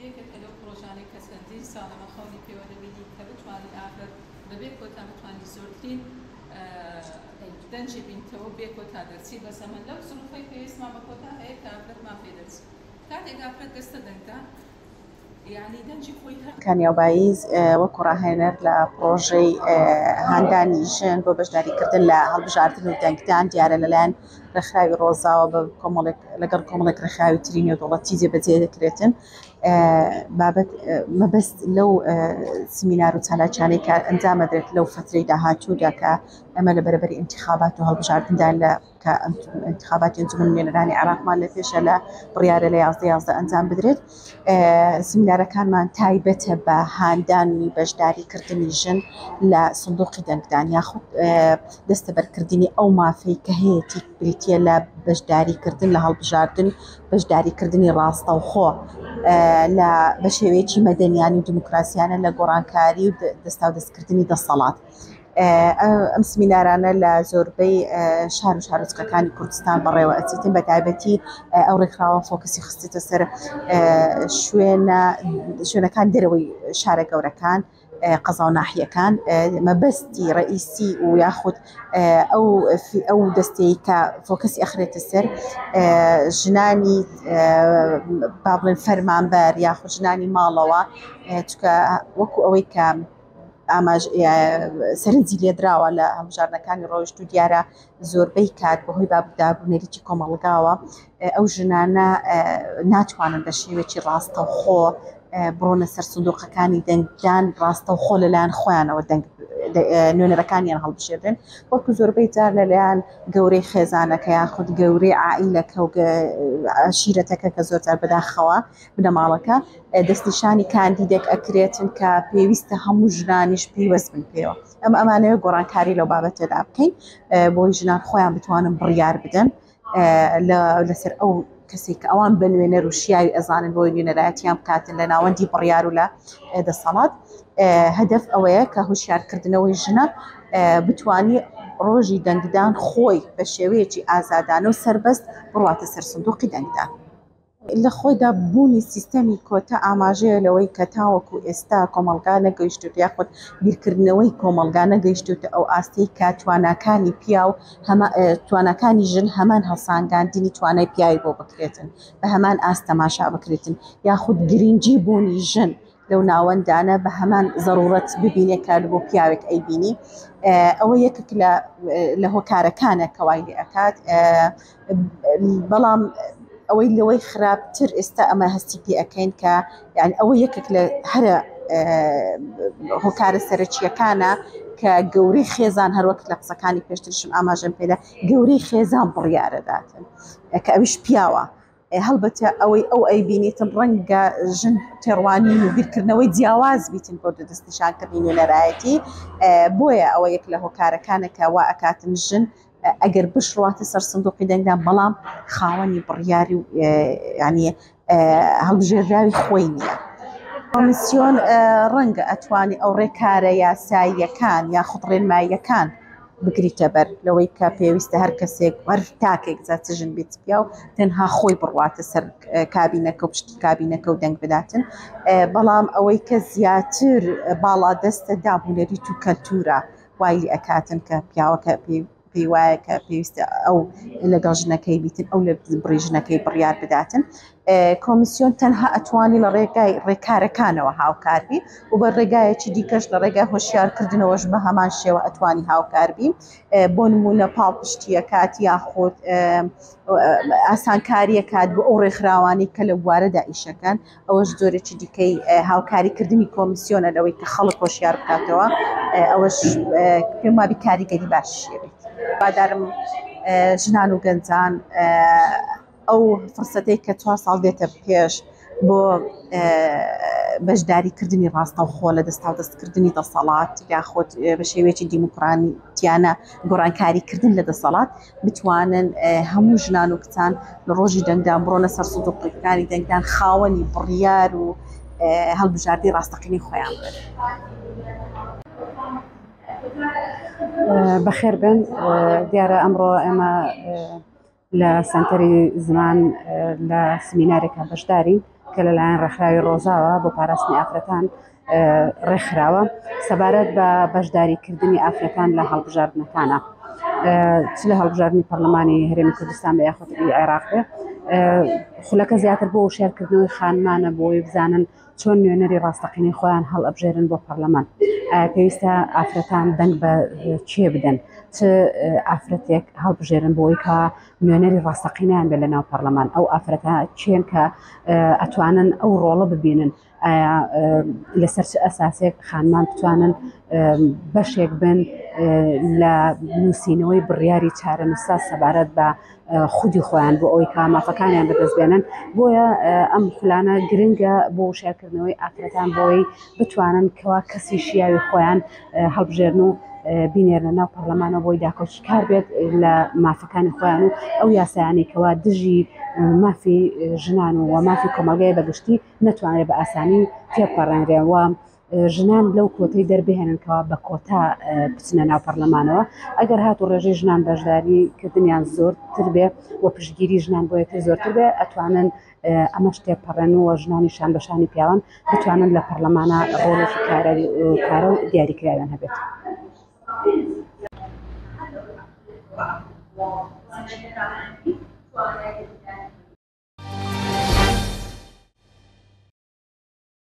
یەکێکە لەو پڕۆژانەی کە چەندین ساڵە مە خەونی پێوە دەبینی کە بتوانین ئافرەت بەبێ کۆتا بتوانین زۆرترین دەنگی بینتەوە بێ کۆتا دەرچی بەس ئەمە لەو زروفەی پێویستمان بە کۆتا هەیە کە ئافرەتمان پێ دەرچی کاتێک ئافرەت دەستە دەنگدا یعنی دەنگی خۆی هەر کانیاو بایز وەکو ڕاهێنەر لە پڕۆژەی هاندانی ژن بۆ بەشداریکردن لە هەڵبژاردن و دەنگدان دیارە لەلایەن ڕێکخراوی ڕۆزاوە بە کۆمەڵێک لەگەڵ کۆمەڵێک ڕێکخراوی تری نێودەوڵەتی جێبەجێ دەکرێتن. بابەت مەبەست لەو سمینار و چالاکیانەی کە ئەنجام ئەدرێت لەو فەترەی داهاتوودا کە ئێمە لە بەرەبەری ئینتخابات و هەڵبژاردندا لە کە ئینتخاباتی ئەنجومەنی نوێنەرانی عێراقمان لە پێشە لە بڕیارە لە 11 11 ئەنجام بدرێت سمینارەکانمان تایبەتە بە هاندانی بەشداریکردنی ژن لە سندوقی دەنگدان یاخود دەستەبەرکردنی ئەو مافەی کە هەیەتی بریتییە لە بەشداریکردن لە هەڵبژاردن بەشداریکردنی ڕاستەوخۆ لە بە شێوەیەکی مەدەنیانی و دیموکراسیانە لە گۆڕانکاری و دەستاودەستکردنی دەسەڵات. ئەم سمینارانە لە زۆربەی شار و شارۆچکەکانی کوردستان بەڕێوە ئەچێتن بە تایبەتی ئەو ڕێکخراوە فۆکەسی خستێتە سەر شوێنە شوێنەکان دەرەوەی شارە گەورەکان قەزا و ناحیەکان مەبەستی ڕئیسی و یاخود ئەو ئەو دەستەی کە فۆکەسی ئەخرێتە سەر ژنانی با بڵێن فەرمانبەر یاخود ژنانی ماڵەوە چکە وەکو ئەوەی کە ئاماژ سەرنجی لێدراوە لە هەڵبژاردنەکانی ڕۆیشت و دیارە زۆربەی کات بەهۆی دابونەریتی کۆمەڵگاوە ئەو ژنانە ناتوانن بە شێوەیەکی ڕاستەوخۆ بڕۆنە سەر سندوقەکانی دەنگدان ڕاستەوخۆ لەلایەن خۆیانەوە دەنگ نوێنەرەکانیان هەڵبژێردن وەکو زۆربەی جار لەلایەن گەورەی خێزانەکە یاخود گەورەی عائیلەکە و عەشیرەتەکە کە زۆر جار بەداخەوە بنەماڵەکە دەستنیشانی کاندیدێک ئەکرێتن کە پێویستە هەموو ژنانیش پەیوەست بن پێوە ئەم ئەمانەیە گۆڕانکاری لەو بابەتەدا بکەین بۆی ژنان خۆیان بتوانن بڕیار بدەن لەسەر ئەو کەسێک کە ئەوان بە نوێنەر و شیاوی ئەزانن بۆی نوێنەرایەتیان بکاتن لە ناوەندی بڕیار و لە دەسەڵات هەدەف ئەوەیە کە هۆشیارکردنەوەی ژنە بتانی ڕۆژی دەنگدان خۆی بە شێوەیەکی ئازادانە و سربەست بڕاتە سەر سندوقی دەنگدان. لە خۆیدا بوونی سیستەمی کۆتا ئاماژەیە لەوەی کە تاوەکو ئێستا کۆمەڵگا نەگەیشتووتە یاخود بیرکردنەوەی کۆمەڵگا نەگەیشتووتە ئەو ئاستەی کە تواناکانی پیاو هەما تواناکانی ژن هەمان هەڵسانگاندنی توانای پیاوی بۆ بکرێتن بە هەمان ئاست تەماشا بکرێتن یاخود گرنگی بوونی ژن لەو ناوەندانە بە هەمان زەڕوڕەت ببینێ کە بۆ پیاوێک ئەیبینی ئەوە یەکێک لە لە هۆکارەکانە کە وای لێ ئەکات بەڵام ئەوەی لەوەی خراپتر ئێستا ئەمە هەستی پێ ئەەکەین کە یعنی ئەوە یەکێک لە هەرە هۆکارە سەرەکییەکانە کە گەورەی خێزان هەروەک لە قسەکانی پێشترشم ئاماژەم پێدا گەورەی خێزان بڕیارەداتن کە ئەویش پیاوە هەڵبەتە ئەوەی ئەو ئەیبینیتن ڕەنگە ژن تێڕوانین و بیرکردنەوەی جیاواز بیتن بۆ دەستنیشانکردنی نوێنەرایەتی بۆیە ئەوە یەک لە هۆکارەکانە کە وا ئەکاتن ژن ئەگەر بشڕاتە سەر سندوقی دەنگدان بەڵام خاوەنی بڕیاری و ینی هەڵبژێراوی خۆی نییە. کۆمیسیۆن ڕەنگە ئەتوانی ئەو ڕێکارە یاساییەکان یاخود ڕێنماییەکان بگریتە بەر لەوەی کە پێویستە هەر کەسێک هەر تاکێک جا چ ژن بێت پیاو تەنها خۆی بڕواتە سەر کابینەکە و پشتی کابینەکە و دەنگ بداتن بەڵام ئەوەی کە زیاتر باڵادەستە دابونەریت و کەلتورە وای لێ ئەکاتن کە پیاوەکە پێی پێی وایە کە پێویستە ئەو لەگەڵ ژنەکەی بیتن ئەو لە بڕی ژنەکەی بڕیار بداتن کۆمیسیۆن تەنها ئەتوانی لە ڕێگای ڕێکارەکانەوە هاوکاربی و بە ڕێگایەکی دیکەش لە ڕێگای هۆشیارکردنەوەش بە هەمان شێوە ئەتوانی هاوکاربی بۆ نمونە پاڵپشتیەکات یاخود ئاسانکاریەکات بۆ ئەو ڕێکخراوانەی کە لە بوارەدا ئیشەکەن ئەوەش جۆرێکی دیکەی هاوکاریکردنی کۆمیسیۆنە لەوەی کە خەڵک هۆشیار بکاتەوە ئەوەش پێم وابی کاریگەری باشی بێت بادارم ژنان و گەنجان ئەو فرسەتەی کە چوار ساڵ دێتە پێش بۆ بەشداریکردنی ڕاستەوخۆ لە دەستاودەستکردنی دەسەڵات یاخود بە شێوەیەکی دیموکراتیانە گۆڕانکاریکردن لە دەسەڵات بتوانن هەموو ژنان و کچان لە ڕۆژی دەنگدان بڕۆنە سەر سندوقەکانی دەنگدان خاوەنی بڕیار و هەڵبژاردەی ڕاستەقینەی خۆیان بن. بەخێر بن دیارە ئەمڕۆ ئێمە لە سەنتەری زمان لە سمینارێکا بەشدارین کە لەلایەن ڕێکخراوی ڕۆزاوە بۆ پاراستنی ئافرەتان ڕێکخراوە سەبارەت بە بەشداریکردنی ئافرەتان لە هەڵبژاردنەکانە چ لە هەڵبژاردنی پەرلەمانی هەرێمی کوردستان بە یاخود عێراق بێ. خولەکە زیاتر بۆ وشیارکردنەوەی خانمانە بۆی بزانن چۆن نوێنەری ڕاستەقینەی خۆیان هەڵئەبژێرن بۆ پەرلەمان؟ ئایا پێویستە ئافرەتان دەنگ بە کێ بدەن؟ چ ئافرەتێک هەڵبژێرن بۆی کە نوێنەری ڕاستەقینەیان بێت لەناو پەرلەمان؟ ئەو ئافرەتە کێن کە ئەتوانن ئەو ڕۆڵە ببینن؟ ئایا لەسەر چ ئەساسێک خانمان بتوانن بەشێک بن لە نووسینەوەی بڕیاری چارەنووسساز سەبارەت بە خودی خۆیان بۆ ئەوەی کە مافەکانیان بەدەست بێنن؟ بۆیە ئەم خولانە گرنگە بۆ وشیارکردنەوەی ئافرەتان بۆی بتوانن کەوا کەسی شیاوی خۆیان هەڵبژێرن و بینێرنە ناو پەرلەمانەوە بۆی داکۆکی کار بێت لە مافەکانی خۆیان و ئەو یاسایانەی کەوا دژی مافی ژنان و مافی کۆمەڵگای بەگشتی نەتوانرێت بە ئاسانی تێپەڕێنرێ و ژنان لەو کۆتەی دەربهێنن کەوا بە کۆتا بچنە ناو پەرلەمانەوە. ئەگەر هاتوو ڕێژەی ژنان بەشداری کردنیان زۆرتر بێ و پشتگیری ژنان بۆ یەکتر زۆرتر بێ، ئەتوانن ئەمەش تێپەڕێن و ژنانی شان بە شانی پیاوان بتوانن لە پەرلەمانە ڕۆڵێکی کارە و دیاریکراویان هەبێت.